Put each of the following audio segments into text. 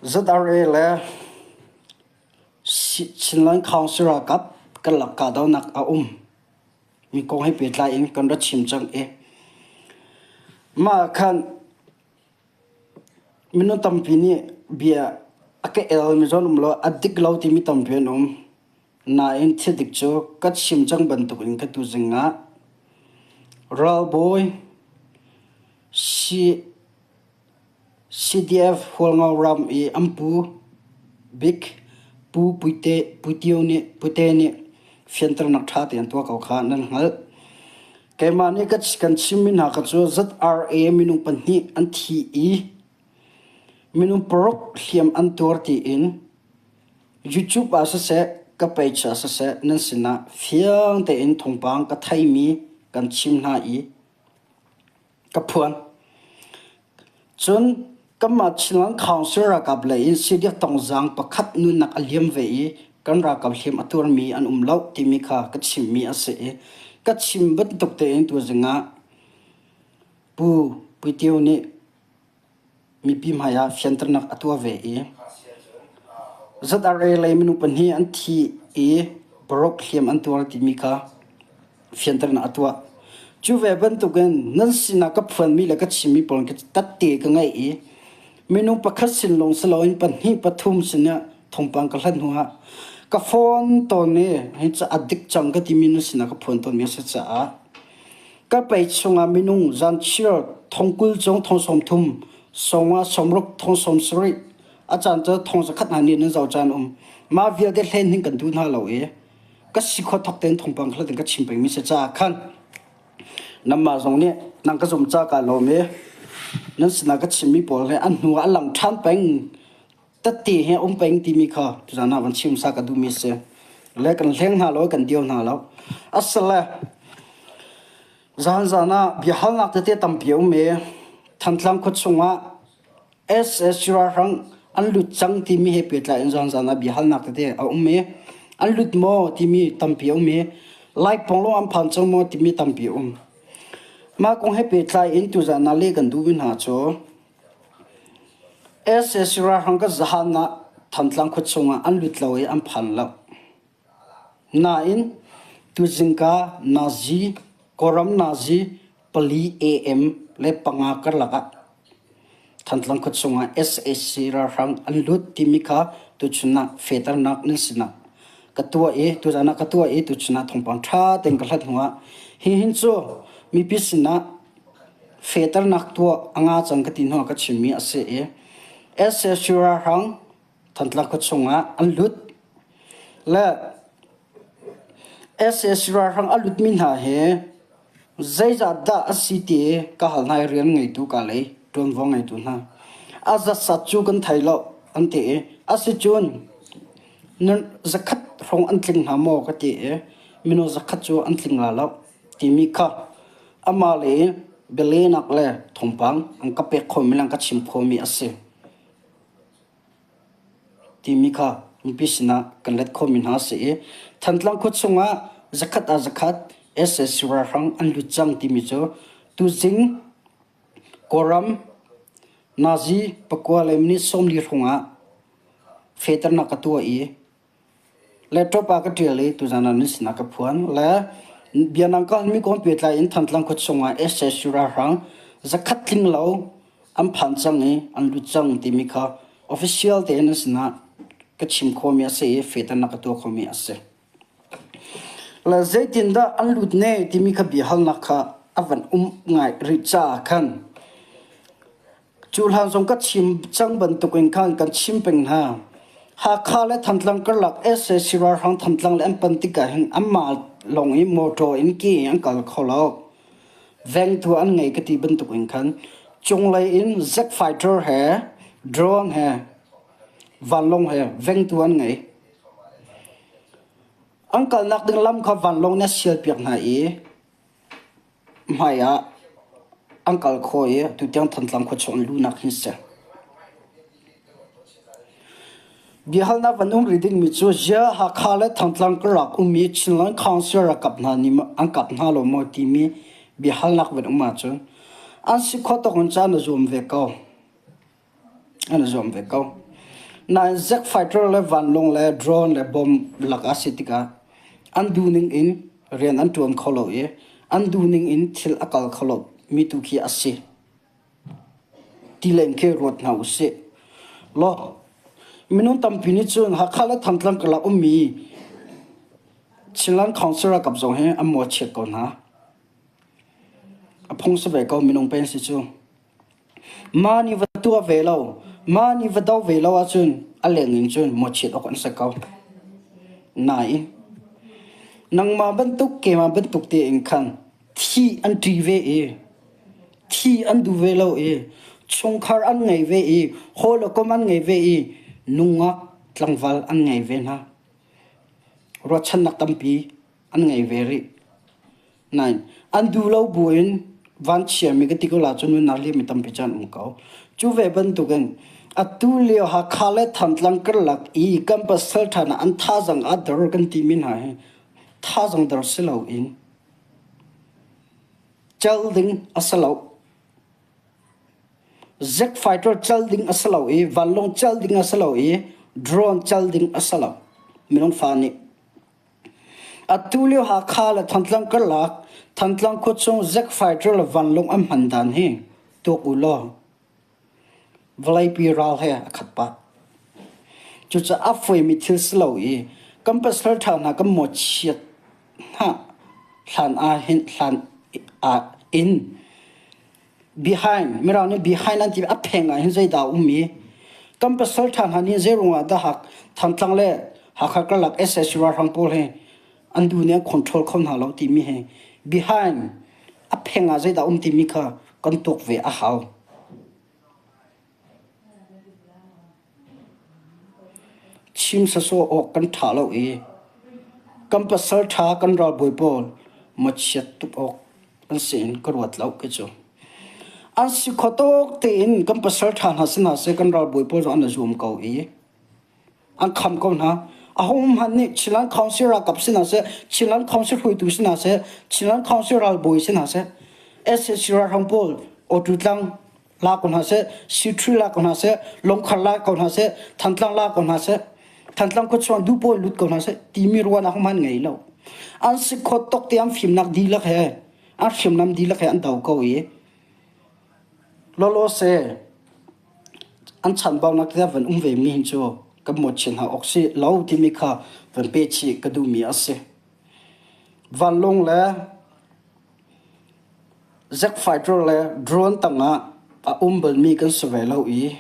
ZRA le Chinland Council ralkap kan lak kahdohnak a um mi kong he pehtlai in kan ra chim cang i mah ah khan minung tampi nih bia a ka el mi zawn um lo a dik lo timi tampi an um. Nain thil dik cu ka chim cang bantuk in ka tuzing ah ralbawi CDF Hualngo ram i an pu bik Pu Puite nih fianternak ṭha tein tuah ko kha nan hngalh. Keimah nih kan chimmi hna kha cu ZRA minung pahnih an thi i minung paruk hliam an tuar tiin YouTube ah siseh, ka page ah siseh nan sinah fiang tein thawngpang ka theimi kan chim hna i ka phuan. Cun kanmah Chinland Council ralkap lei in CDF tongzaang pakhat nunnak a liam ve i kan ralkap hliam a tuarmi an um lo timi kha ka chimmi a si i ka chim bantuk tein tuzing ah Pu Puitio nih mipi hmai ah fianternak a tuah ve i ZRA lei minung pahnih an thi i paruk hliam an tuar timi kha fianternak a tuah. Cu ve bantukin nan sinah ka phuanmi le ka chimmi pawl ka tatte ka ngeih i minung pakhat sin lawng si loin pahnih pathum sinah thawngpang ka hlat hnuah ka phone tawn i hi ca a dik cang ka timi nan sinah ka phuan tawnmi a si caah ka pei chungah minung zanchir thongkul cung thong sawm thum sawmnga sawmruk thong sawm sarih a caan cu thong zakhat hna nih nan zoh caan um mah vialte hlen hin kan duh hna lo i ka si khua thok tein thawngpang kha ka chim pengmi si caah khan nanmah zong nih nang ka zum ca ka lawm i nan sinah ka chimmi pawl he an hnu ah a lang ṭhan peng tette he um peng timi kha tuzan ah van chim sa ka duhmi si le kan hleng hna lo kan dio hna lo asale zan zan ah biahalnak tete tampi a um i Thantlang khua chungah SSC ralhrang an lut cang timi he pehtlai in zan ah biahalnak tete a um i an lut maw timi tampi a um i Laipawng lawng an phan cang maw timi tampi a um. Mah kong he pehtlai in tuzan ah leh kan duhmi hna cu SSC ralhrang ka zahan ah Thantlang khua chungah an lut lo i an phan lo. Nain tuzingka nazi Kawlram nazi pali AM le panga karlak ah Thantlang khua chungah sac ralhrang an lut timi kha tuchun ah fehternak nan sinah ka tuah i tuzan ah ka tuah i tuchun ah thawngpang ṭha tein ka hlat hnuah hihin cu mipi sinah fehternak tuah a nga cang ka ti hnuah ka chimmi a si i sac ralhrang Thantlang khua chungah an lut le sac ralhrang a lutmi hna hi zeizat dah a si ti ka hal hna i rian ngeitu ka lei ṭuanvo ngeitu hna a zatsat cu kan thei lo an ti i asicun zakhat hrawng an tling hna maw ka ti i minung zakhat cu an tling la lo timi kha amah le bialehnak le thawngpang an ka pek khomi le an ka chim khomi a si. Timi kha mipi sinah kan let khawhmi hna a si i Thantlang khua chungah zakhat ah zakhat sac ralhrang an lut cang timi cu tuzing Kawlram nazi pakua le minute 40 hrawng ah fehternak ka tuah i Laptop ah ka ṭial i tuzan ah nan sinah ka phuan. Le bianang ka halmi kong pehtlai in Thantlang khua chungah sac ralhrang zakhat tling lo an phan cang i an lut cang timi kha official tein nan sinah ka chim khawhmi a si i fehternak ka tuah khawhmi a si. Le zeitindah an lut ne timi kha biahalnak kha a van um ngai rih caah khan Cu hlan zong ka chim cang bantukin khan kan chim peng hna. Hakha le Thantlang karlak sac ralhrang Thantlang le an pan tikah hin anmah lawng i motor in ke in an kal kho lo. Vengtu an ngei ka ti bantukin khan cunglei in jet fighter he drone he vanlawng he vengtu an ngei. An kalnak ding lam kha vanlawng nih a sialpiak hna i Hmai ah an kal khawh i tutiang Thantlang khuachung an luhnak hi a si. Biahalnak van um rih dingmi cu ziah Hakha le Thantlang karlak ummi Chinland Council ralkap hna nih an kap hna lo maw timi biahalnak van um ahcun an si khawh tawk in caan a zuam ve ko. An i zuam ve ko. Nain jet fighter le vanlawng le drone le bomb lak a si tikah an duhning in rian an ṭuan kho lo i an duhning in thil a kal kho lo mi tu khi a si. Ti len khi ruat hna usih. Law minung tampi nih cun Hakha le Thantlang karlak ummi Chinland Council ralkap zong hi an mawhchiat ko hna. A phung si ve ko minung pen si cu. Mah nih va tuah ve lo, mah nih va do ve lo ahcun a leng in cun mawhchiat awk an si ko. Nain nangmah bantuk keimah bantuk tein khan thi an ṭi ve i thi an duh ve lo i chungkhar an ngei ve i hawi le kom an ngei ve i nungak tlangval an ngei ve hna. Ruahchannak tampi an ngei ve rih. Nain an duh lo buin vanchiami ka ti ko la cu nunnak liammi tampi cu an um ko. Cu ve bantukin atu lio Hakha le Thantlang karlak i kan pasal ṭha hna an thazaang aa dor kan timi hna hi thazaang dor si loin cal ding a si lo. Jet fighter cal ding a si lo i vanlawng cal ding a si lo i drone cal ding a si lo. Minung fa nih Atu lio Hakha le Thantlang karlak Thantlang khuachung jet fighter le vanlawng an hman dan hi tuak u law vawleipi ral he a khat pah. Cucaah a fawi thil si lo i kan pasal ṭha hna kan mawhchiat hna hlan ah hin hlan ah in behind Mirang nih behind an ti a pheng ah hin zeidah a um i kan pasal ṭha hna nih zeiruang ah dah Hak Thantlang le Hakha karlak SSC ralhrang pawl hi an duh nih an control kho hna lo timi hi behind a pheng ah zeidah um timi kha kan tuak ve a hau. Chim sawsawh awk kan ṭha lo i kan pasal ṭha kan ralbawi pawl mawchiat tuk awk an si in ka ruat lo kei cu. An si kho tawk tein kan pasal ṭha hna si hna seh kan ralbawi pawl zong an i zuam ko i an kham ko hna. Ahohmanh nih Chinland Council ralkap si hna seh, Chinland Council hruaitu si hna seh, Chinland Council ralbawi si hna seh, sac ralhrang pawl awtu tlang la ko hna seh, Sitri la ko hna seh, Longkhar la ko hna seh, Thantlang la ko hna seh, Thantlang khuachuang duh pawl lut ko hna seh timi ruahnak hmanh ngei lo. An si khawt tok te an fimnak dihlak he, an hriamnam dihlak he an do ko i lawlaw se an chanbaunak te van um ve mi hin cu kan mawhchiat hna awk si lo timi kha van pe chih ka duhmi a si. Vanlawng le Jet fighter le drone tangah a um balmi kan si ve lo i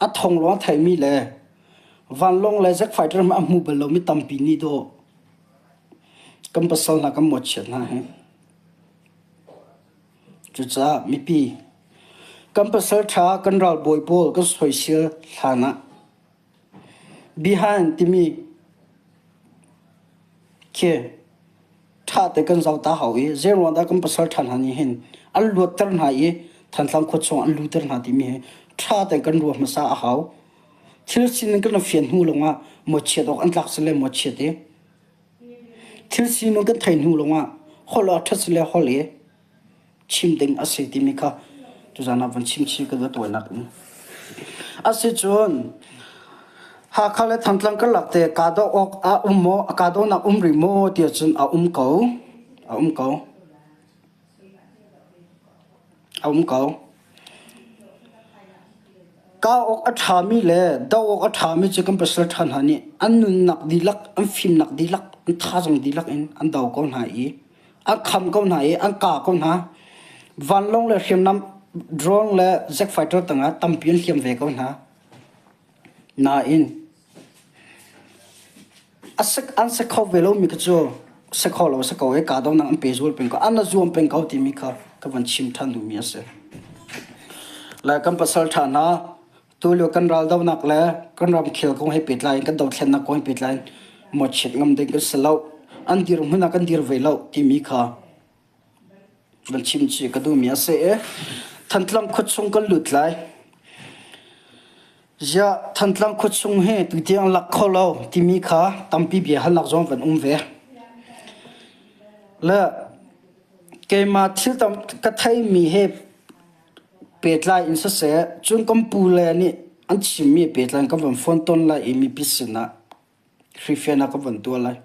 a thong lawng a theimi le vanlawng le jet fighter hmanh a hmu bal lomi tampi nih dawh kan pasal hna kan mawhchiat hna hi. Cucaah mipi kan pasal ṭha kan ralbawi pawl kan soisel hlan ah behind timi khi ṭha te kan zoh ta hau i zeiruang dah kan pasal ṭha hna nih hin an luatter hna i Thantlang khua chung an luter hna timi hi ṭha te kan ruah hmasa a hau. Thil sining kan fian hnu lawngah mawchiat awk an tlak si le mawchiat i thil sining kan theih hnu lawngah holh awk ṭhat si le holh i chim ding a si timi kha tuzan ah van chim chih ka tuainak in. Asicun Hakha le Thantlang karlak te kahdoh awk a um maw, a kahdohnak um rih maw tiah cun a um ko. A um ko. A um ko. Kah awk a ṭhami le doh awk a ṭhami cu kan pasal ṭha hna nih an nunnak dihlak, an fimnak dihlak, an thazaang dihlak in an do ko hna i an kham ko hna i an kah ko hna. Vanlawng le hriamnam drone le jet fighter tangah tampi an hliam ve ko hna. Nain a sek an sek kho ve lomi kha cu sek kho lo a si ko i kahdohnak an pehzul peng ko an a zuam peng ko timi kha ka van chim ṭhan duhmi a si. Le kan pasal ṭha hna Tulio kan raldohnak le kan ramkhel kong he pehtlai in kan dothlennak kong he pehtlai in mawhchiat ngam ding kan si lo. An dirhmun ah kan dir ve lo timi kha van chim chih ka duhmi a si i Thantlang khuachung kan lut lai. Ziah Thantlang khuachung hi tutiang lak kho lo timi kha tampi bia halnak zong van um ve. Le keimah thil tam ka theimi he pehtlai in siseh, cun kan pule nih An chimmi pehtlai ka von phone tawn lai i mipi sinah hrifian ah ka von tuah lai.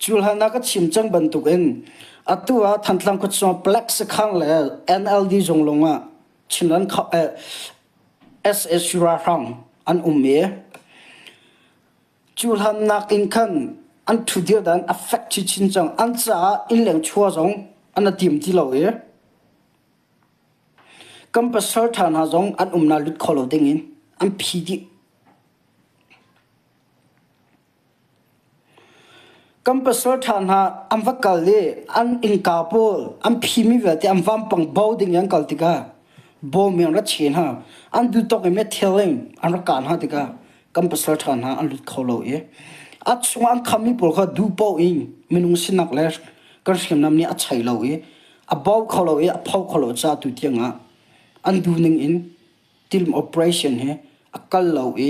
Cu hlan ah ka chim cang bantukin atu ah Thantlang khuachung Black Sakhang le NLD zung lung ah Chinland SSU ralhrang an um i cu hlan nakin khan an ṭhudir dan a fek chinchin cang. An caah innleng chua zong an a tim ti lo i kan pasal ṭha hna zong an umnak lut kho lo dingin an phi dih. Kan pasalṭha hna an va kal i an innka pawl an phimi vialte an vampang bo ding in an kal tikah bawm in an ra che hna. An duhtawk in methil in an rak kah hna tikah kan pasalṭha hna an lut kho lo i a chungah an khammi pawl kha duh paoh in minung sinak le kan hriamnam nih a chei lo i a bo kho lo i a pho kho lo caah tu tiangah an duhning in Tilm operation hi a kal lo i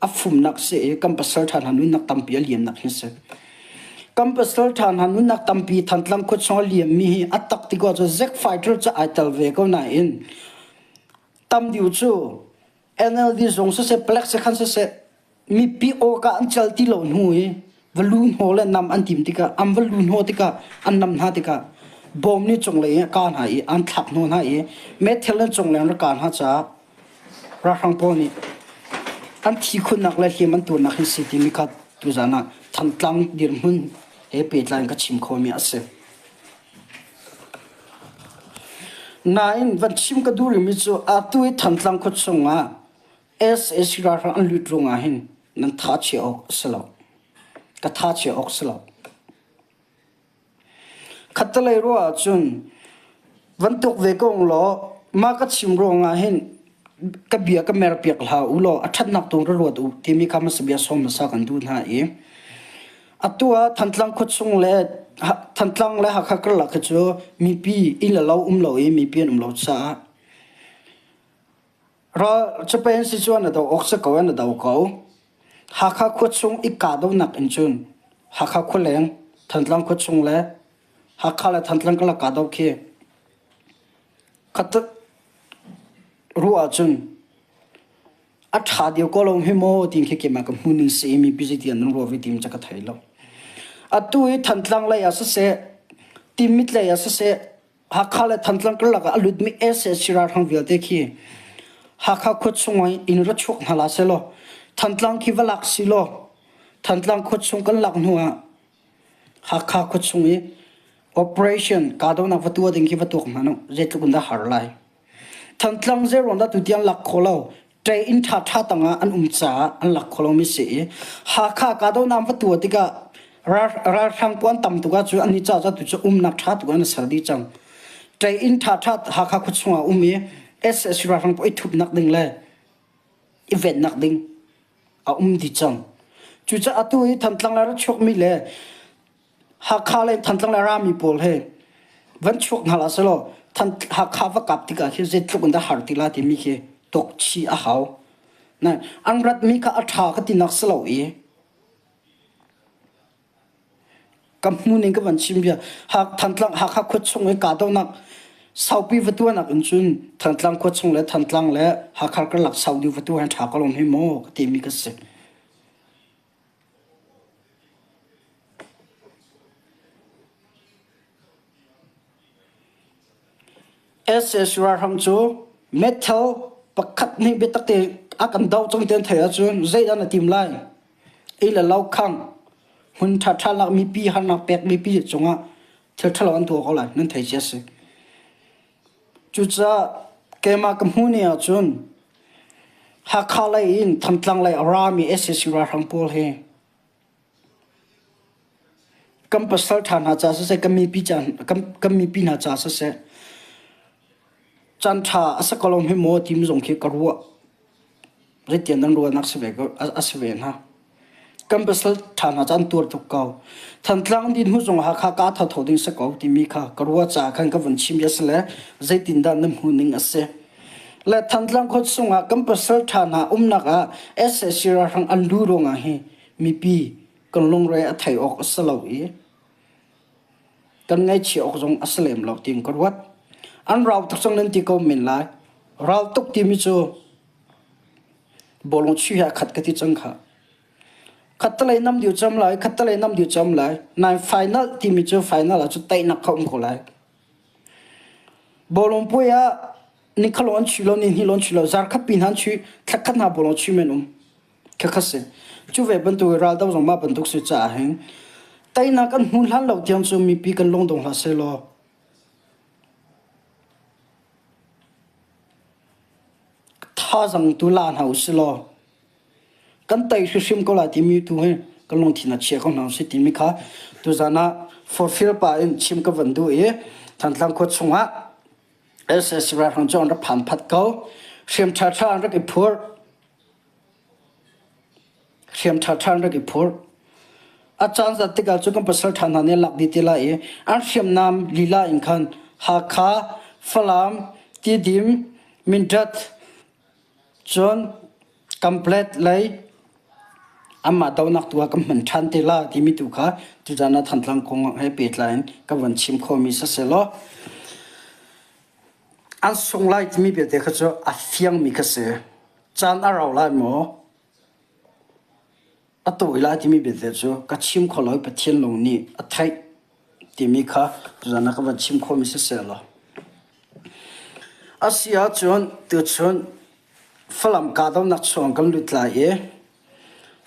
a fumnak si i kan pasal ṭha hna nunnak tampi a liamnak hi si. Kan pasal ṭha hna nunnak tampi Thantlang khua chung a liammi hi a tak ti ko cu Zack Fighter cu ai tel ve ko nain tam deuh cu NLD zung siseh Black Sekhan siseh mipi awka an cal ti lo hnu i va lu hnaw le nam an tim tikah an va lu hnaw tikah an nam hna tikah bawm nih cunglei in a kah hna i an thlak hnaw hna i meithal in cunglei an rak kah hna caah ralhrang pawl nih an thi khunnak le hliam an tuarnak hi si timi kha tuzan ah Thantlang dirhmun he pehtlai in ka chim khomi a si. Nain van chim ka duh rihmi cu atu i Thantlang khua chungah SAC ralhrang an lut ruangah hin nan tha chia awk a si lo. Ka tha chia awk si lo. Khattelei ruah ahcun van tuk ve ko law mah ka chim ruangah hin ka bia ka mer piak hlah u law a ṭhatnak tu ra ruat u timi kha hmasa bia sawm hmasa kan duh hna i atu ah Thantlang khuachung le Thantlang le Hakha karlak khi cu mipi inn le lo um lo i mipi an um lo caah Ral Japan si cu an do awk si ko an do ko. Hakha khua chung i kahdohnak in cun Hakha khualeng Thantlang khua chung le Hakha le Thantlang karlak kahdoh khi khat ruah ahcun a ṭha deuh ko lo hi maw ti khi keimah ka hmu ning si i mipi zeiti an ruah ve ti ca ka thei lo. Atu i Thantlang lei ah siseh, Timit lei ah siseh, Hakha le Thantlang karlak ah a lutmi sac ralhrang vialte khi Hakha khua chung ah in ra chuak hna la sehlaw Thantlang khi va lak si law Thantlang khua chung kan lak hnu ah Hakha khua chung i operation kahdohnak va tuah ding khi va tuak hna nu zeitluk in dah har lai. Thantlang zeiruang dah tutiang lak khawh lo ṭei inn ṭhaṭha tangah an um caah an lak kho lomi si i Hakha kahdohnak va tuah tikah ralhrang pawl an tam tuk ahcun an i cah tu cu umnak ṭha tuk an ser dih cang. Ṭei inn ṭhaṭha Hakha khua chungah um i SSC ralhrang pawl i thupnak ding le i vennak ding a um dih cang. Cucaah atu i Thantlang le ra chuakmi le Hakha le Thantlang le rami pawl he van chuak hna hlah selaw Hakha va kap tikah khi zeitluk in dah har ti la timi khi tuk chih a hau. An ratmi kha a ṭha ka tinak si lo i ka hmu ning ka van chim bia Thantlang Hakha khua chung i kahdohnak saupi va tuahnak in cun Thantlang khua chung le Thantlang le Hakha karlak sau deuh va tuah hi ṭha ko lo hme maw ka timi ka si. SS ralhrang cu metal pakhat nih biatak te a kan doh cang ti an theih ahcun zeidah na tim lai? Ei le lo khang hmun ṭhaṭha lak mipi harnak pek mipi cungah thil ṭhalo an tuah ko lai nan thei cia si. Cucaah keimah ka hmuh ni ahcun Hakha lei in Thantlang lei a rami sac ralhrang pawl hi kan pasal ṭha hna ca siseh, kan mipi ca kan mipi hna ca siseh, caan ṭha a si ko lo hme maw timi zong khi ka ruah. Zeitian nan ruahnak si ve ko a si ve hna. Kan pasal ṭha hna cu an tuar tuk ko. Thantlang din hnu zong Hakha ka thotho ding si ko timi kha ka ruah caah khan ka vun chim bia si le zeitindah na hmuh ning a si. Le Thantlang khua chungah kan pasal ṭha hna umnak ah sac ralhrang an lu ruangah hi mipi kan lungre a thei awk a si lo i kan ngaihchia awk zong a si lem lo tiin ka ruat. An rau tuk cang nan ti ko men lai. Ral tuk timi cu. Bawlung chuih he a khat ka ti cang kha. Khattelei nam diu cam lai, khattelei nam diu cam lai. Nain final timi cu final ah cu teinak kha um ko lai. Bawlung puai ah nikhalong an chuih lo, ni hnih lawng an chuih lo, zarkhat pi hna an chuih, thlakhat hna bawlung chuih men um. Khakha si. Cu ve bantuk i raldo zong mah bantuk si caah hin teinak kan hmu hlan lo tiang cu mipi kan lungdong hlah sehlaw Thazaang tu la hna usih law kan tei hrimhrim ko lai timi tu hi kan lungthin ah chia ko hna usih timi kha tuzaan ah forfil pa in chim ka van duh i Thantlang khua chungah SS ralhrang cu an rak phan phat ko. Hriam ṭhaṭha an rak i phurh. Hriam ṭhaṭha an rak i phurh. A caan zat tikah cun kan pasal ṭha hna nih an lak dih te lai i an hriamnam lila in khan Hakha, Falam, Tidim, Mindat, cun Kamplet lei anmah donak tu ah kan hman ṭhan te la timi tu kha tuzaan ah Thantlang kong he pehtlai in ka van chim khawhmi siselaw an sung lai timi belte kha cu a fiangmi kha si. Caan a rau lai maw? A tawi lai timi belte cu ka chim kho lo i Pathian lawng nih a theih timi kha tuzaan ah ka van chim khawhmi siseh law. A si ahcun tuchun Falam kahdohnak chung kan lut lai i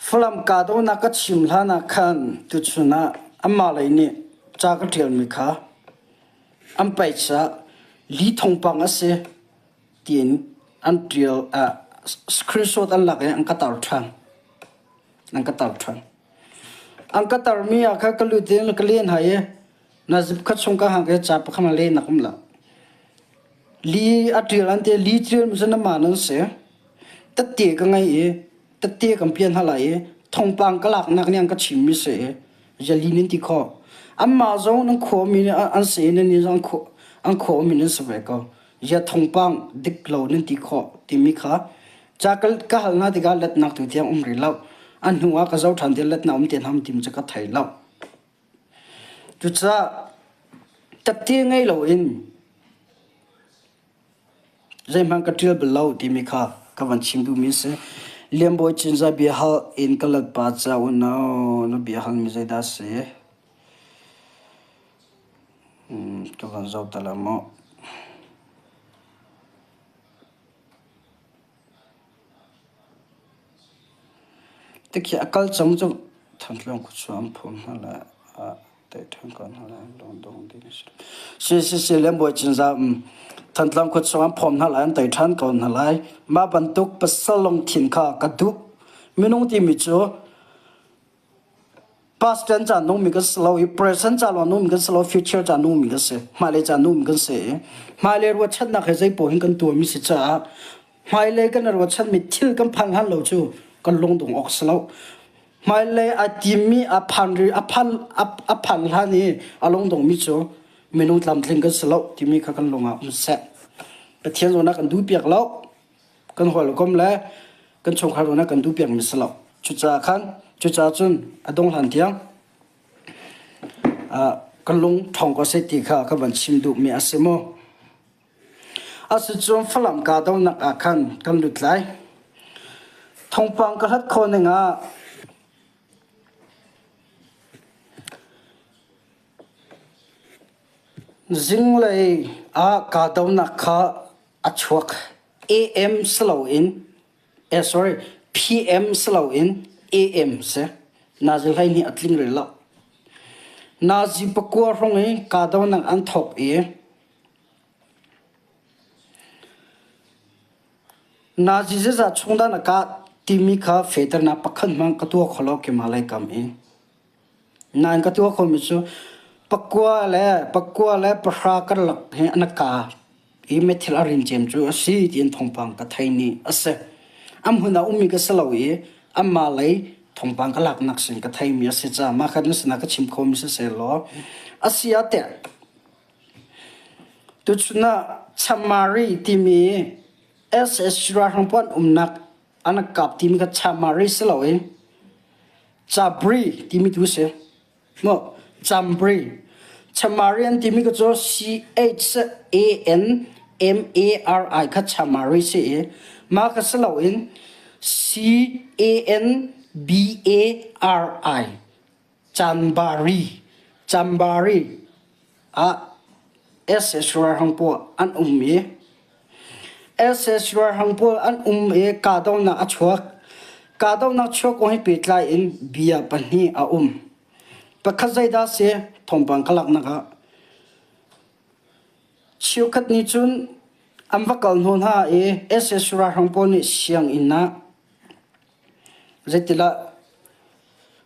Falam kahdohnak ka chim hlan ah khan tuchun ah anmah lei nih ca ka ṭialmi kha an paih caah li thongpang a si tiin an ṭial ah screenshot an lak i an ka tar ṭhan. An ka tar ṭhan. An ka tarmi ah khan ka lut in ka len hai i na zip kha chung ka hang i ca pakhat a len nak um lo. Li a ṭial an ti li ṭial mi cu na ma nan si. Tette ka ngei i tette kan pian hna lai i thongpang ka laknak nih an ka chimmi si i jali nan ti khawh. Anmah zong nan khuami an si i nan nih zong an khuami nan si ve ko. Zia thongpang dik lo nan ti khawh timi kha ca ka hal hna tikah letnak tu tiang um rih lo. A hnu ah ka zoh ṭhan ti letnak um te hna tim cu ka thei lo. Cucaah tette ngei loin zeihmanh ka ṭial bal lo timi kha ka van chim duhmi a si. Lianbawi Cinzah biahal in ka lat pa ca unau na biahalmi zeidah a si? Ka van zoh ta la maw. Tikhi a kal cang cu Thantlang khuachung an phum hna lai ah ṭhen ko hna lai lungdong ding a si. Si si Lianbawi Cinzah Thantlang khuachung an phawm hna lai an tei ṭhan ko hna lai. Mah bantuk pasal lungthin kha ka duh. Minung timi cu past tense ca nungmi kan si lo i present ca lawng nungmi kan si lo future ca nungmi kan si. Hmailei ca nungmi kan si i hmailei ruahchannak he zei paoh hin kan tuahmi si caah hmailei kan i ruahchanmi thil kan phan hlan lo cu kan lungdong awk si lo. Hmailei a timmi a phan ri a phan a phan hlan i a lungdongmi cu minung tlamtling kan si lo timi kha kan lung ah um seh. Pathian zawn ah kan duhpiak lo. Kan hawikom le kan chungkhar zawn ah kan duhpiakmi si lo. Cucaah khan cucaah cun a dong hlan tiang kan lung ṭhawng ko seh ti kha ka van chim duhmi a si mu. Asicun Falam kahdohnak ah khan kan lut lai. Thawngpang ka hlat khawh ning ah zinglei ah kahdohnak kha a chuak. AM si loin eh sorry PM si loin AM si. Nazi 12 a tling rih lo. Nazi pakua hrawng i kahdohnak an thawk i Nazi zeizah chung dah na kah timi kha fehternak pakhat hmanh ka tuah kho lo keimah lei kam in. Nain ka tuah khomi cu pakua le pakua le pahra karlak he na ka i methil a rin cem cu a si tiin thawngpang ka thei ni a si. A hmun ah ummi ka si lo i amah lei thawngpang ka laknak sin ka theimi a si caah mah kha na sinah ka chim khomi siseh law a si ah teh Tuchun ah Chamari timi SSG ralhrang pawl an umnak an kap timi kha Chamari si loin Cabri timi tu si. Maw Chambri. Chamari an timi kha cu C H A N M A R I kha Chamari si i mah kha si loin C A N B A R I Canbari Canbari ah SS ralhrang pawl an um i SS ralhrang pawl an um i kahdohnak a chuak. Kahdohnak chuak kong he pehtlai in bia pahnih a um. Pakhat zeidah si thawngpang ka laknak ah cheukhat nih cun an va kal hnu hna i SS ralhrang pawl nih sianginn ah zeitilah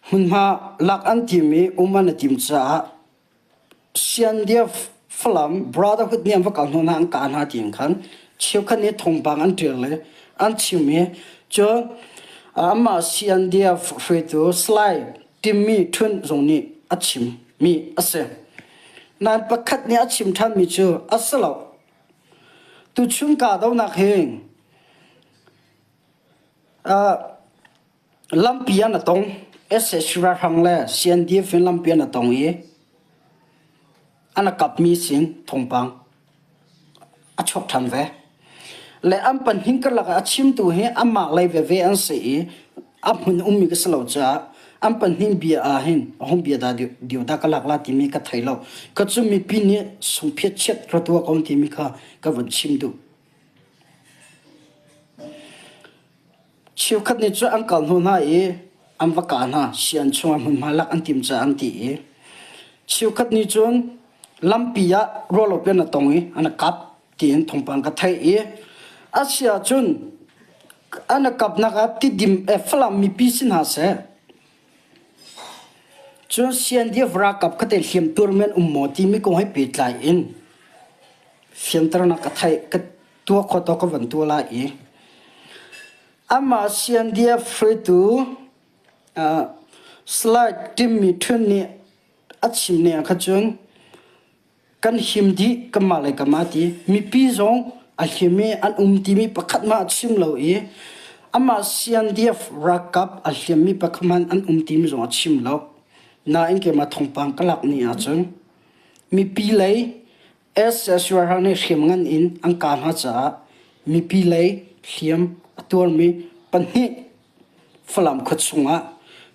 hmunhma lak an tim i um an i tim caah Siandia Falam Brotherhood nih an va kal hnu hna an kah hna tiin khan cheukhat nih thawngpang an ṭial i an chim i cun amah Siandia hruaitu Salai Timmy Htun zong nih a chimmi a si. Nain pakhat nih a chim ṭhanmi cu a si lo. Tuchun kahdohnak hi Lampi an a tong. SSC ralhrang le CNDF in lampi an a tong i an a kapmi sin thawngpang a chuak ṭhan ve. Le an pahnih karlak ah a chimtu hi amah lei veve an si i a hmun ummi ka si lo caah an pahnih bia ah hin a hung bia dah dio dah ka lak la timi ka thei lo. Ka cu mipi nih sungphiat chiat ra tuah ko timi kha ka vun chim duh. Cheukhat nih cun an kal hnu hna i an va kah hna, sian chungah hmunhma lak an tim caah an ti i cheukhat nih cun lampi ah ruahlopi an tong i an kap tiin thawngpang ka theih i a si ahcun an kapnak ah Tidim eh Falam mipi si hna seh cun CNDF ralkap kha te hliamtuar men um maw timi kong he pehtlai in fianternak ka theih ka tuah khawh tawk ka van tuah lai i amah CNDF hruaitu uh, Salai Timmy Htun nih a chim ning ah kha cun kan him dih kanmah le kanmah ti mipi zong a him i an um timi pakhat mah a chim lo i amah CNDF ralkap a hliammi pakhat hmanh an um timi zong a chim lo. Nain keimah thawngpang ka lak ni ahcun mipi lei SSU ralhrang nih hriamngan in an kah hna caah mipi lei hliam a tuarmi pahnih Falam khuachung ah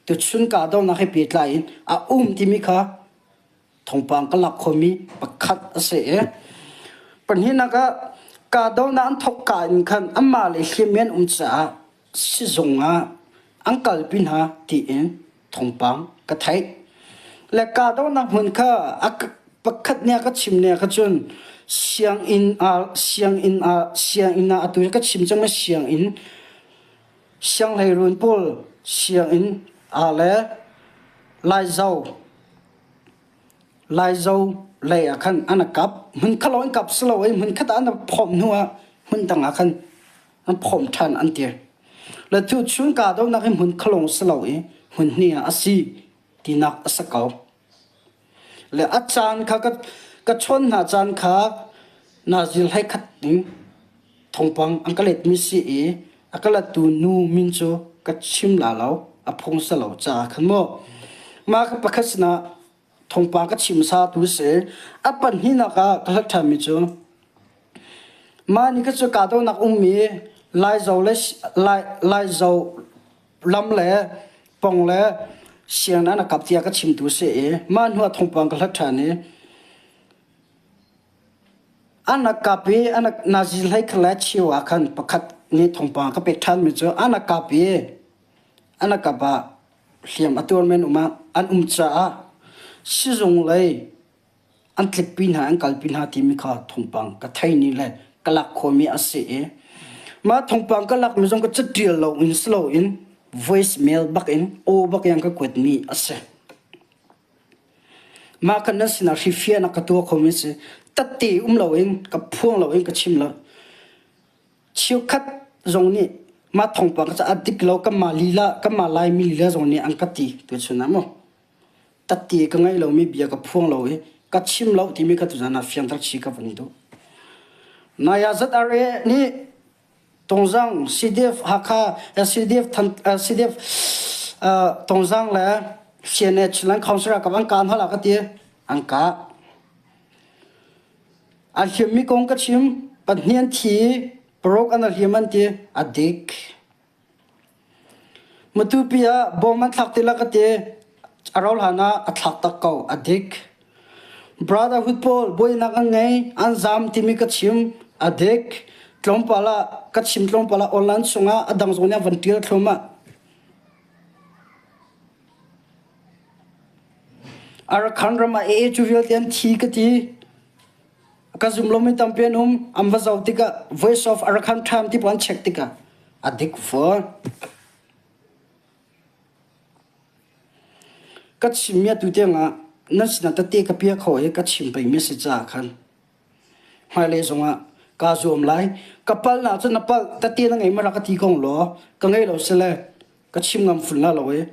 tuchun kahdohnak he pehtlai in a um timi kha thawngpang ka lak khomi pakhat a si i pahnihnak ah kahdohnak an thawk ka in khan anmah lei hliammi an um caah sizung ah an kalpi hna tiin thawngpang ka theih. Le kahdohnak hmun kha a pakhat nih a ka chim ne kha cun sianginn ah sianginn ah sianginn ah atu ka chim cang ma sianginn sianghleirun pawl sianginn ah le Laizo Laizo lei ah khan an kap hmun khat lo an kap si lo i hmun khat ah an phomh hnu ah hmun dang ah khan an phomh ṭhan an ti. Le cu chun kahdohnak hi hmun khalong si lo i hmun hnih ah a si tinak a si ko. Le a caan kha ka, ka chawn hna caan kha nazil hlei khat ding thawngpang an ka letmi si i a ka lettu nu min cu ka chim la lo a phung si lo caah khan mu mah ka pakhat sinah thawngpang ka chim sa tu si a pahnihnak ah ka hlat ṭhanmi cu mah ni ka cu kahdohnak ummi Laizo le Lai Laizo lam le pong le siang an kap tiah ka chimtu si i mah hnu ah thawngpang ka hlat ṭhan i an kap i an nazi hlei kha le cheu ah khan pakhat nih thawngpang ka pek ṭhanmi cu an kap i an kap ah hliam a tuar men um ah an um caah sizung lei an tlikpi hna an kalpi hna timi kha thawngpang ka thei ni le ka lak khawhmi a si i mah thawngpang ka lakmi zong ka catial lo in si loin voice mail bak in aw bak in ka kuatmi a si. Mah kan nan sinah hrifiahnak ka tuah khomi si tatte um loin ka phuang loin ka chim lo. Cheukhat zong nih mah thawngpang ka a dik lo kanmah lila kanmah Laimi lila zong nih an ka ti tuchun ah mu. Tatte ka ngaih lomi bia ka phuang lo i ka chim lo timi ka tuzan ah fiangter chi ka vun duh. Naya ZRA nih Tongzang CDF Hakha CDF CDF Tongzang le CNA Chinland Council ka an ka hna ka ti an ka a hliammi kong ka chim pahnih an thi paruk an hliam an ti a dik. Matupi ah bom an thlak ti la ka ti. A rauh hlan ah a thlak tak ko. A dik. Brotherhood pawl buainak an ngei, an zaam timi ka chim. A dik. Tlawmpal ah ka chim tlawmpal ah online chungah a dang zong nih an van ṭial thluahmah. Arakan ram ah AA cu vialte an thi ka ti. Ka zum lomi tampi an um. An va zoh tikah Voice of Arakan Time ti pawl an check tikah a dik fawn. Ka chimmi atu tiangah nan sinah tete ka pia kho i ka chim pengmi a si caah khan hmailei zongah kaa zuam lai. Ka palnak cu na palh tete na ngei ma rak ka ti ko law ka ngei lo sile ka chim ngam fun la lo i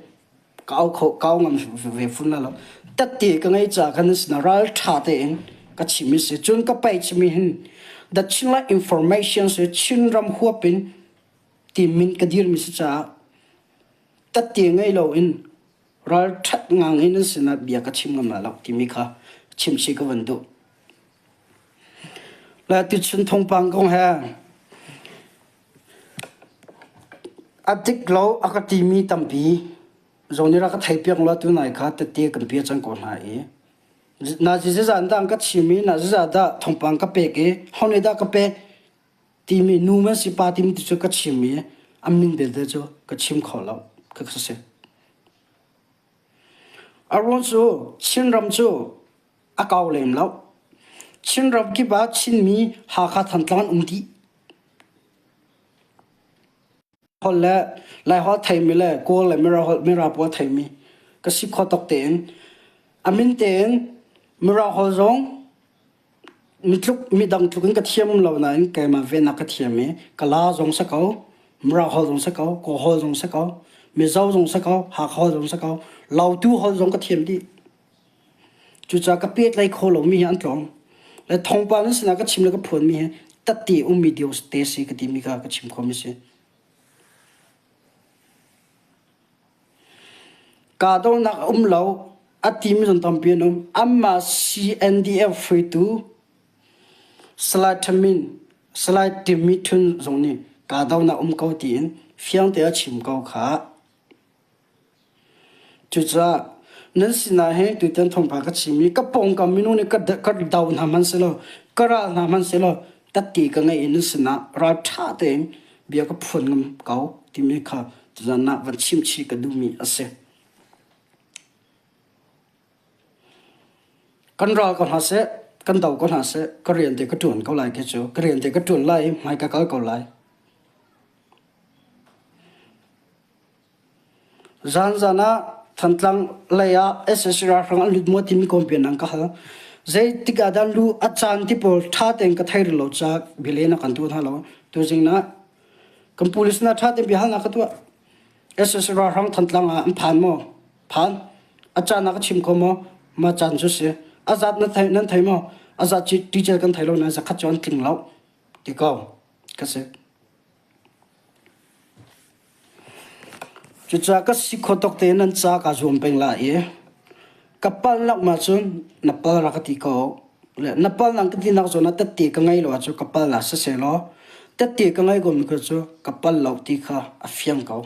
ka au kho ka au ngam ve fun la lo. Tette ka ngei caah khan nan sinah ralṭha tein ka chim i si. Cun ka page mi hin The Chinland Information cu Chinram huap in ti min ka dirmi si caah tette ngei loin ralṭhat ngang in nan sinah bia ka chim ngam lai lo timi kha chimchih ka van duh. Le tuchun thawngpang kong he a dik lo a ka timi tampi zong nih rak ka theipiak law tunai kha tette kan pia cang ko hna i na zizah dah ka chim i na zizah dah thawngpang ka pek i ho nih dah ka pek timi nu man si pa timi ti cu ka chim i an min belte cu ka chim kho lo ka si. A ruang cu Chinram cu a kau lem lo. Chinram kip ah Chinmi Hakha Thantlang an um dih. Holh le Laiholh theimi le Kawl le Mira holh Mira pawl theimi ka si kho tok tein a min tein Mira holh zong Mitluk midang tluk in ka thiam lo nain keimah venak ka thiam i Kala zong si ko, Mara holh zong si ko, Kaw holh zong si ko, Mizo zong si ko, Hakha holh zong si ko, Lautu holh zong ka thiam dih. Cucaah ka pehtlaih kho lomi hi an tlawm. Le thawngpang nan sinah ka chim le ka phuanmi hi tatti ummi dio te si ka timi kha ka chim khomi si. Kahdohnak a um lo a timi zong tampi an um. Anmah CNDF hruaitu Salai Thamin, Salai Timmy Htun zong nih kahdohnak um ko tiin fiang te a chim ko kha. Cucaah nan sinah hin tutan thawngpang ka chim i ka pawngkam minung nih ka do hna hmanh selaw, ka ral hna hmanh selaw tatti ka ngeih i nan sinah ralṭha tein bia ka phuan ngam ko timi kha tuzan ah van chim chih ka duhmi a si. Kan ral ko hna seh, kan do ko hna seh, ka rian te ka ṭuan ko lai khi cu. Ka rian te ka ṭuan lai i hmai ka kal ko lai. Zanzan ah Thantlang lei ah sac ralhrang an lut maw timi kawmpian an ka hal. Zeitik ah dah lu a caan ti pawl ṭha tein ka thei rih lo caah bialehnak kan tuah hna lo. Tuzing ah kan police hna ṭha tein biahalnak ka tuah. Sac ralhrang Thantlang ah an phan maw? Phan. A caan ah ka chim kho maw? Mah caan cu si. A zat na thei, nan thei maw? A zat cu teacher kan thei lo nain zakhat cu an tling lo. Ti ko. Ka si. Cucaah ka si kho tuk tein nan ca kaa zuam peng lai i ka palnak ma cun na pal rak ka ti ko. Le na palnak ka tinak zawn ah tette ka ngei lo ahcun ka pal ah siseh law tette ka ngei komi kha cu ka pal lo ti kha a fiang ko.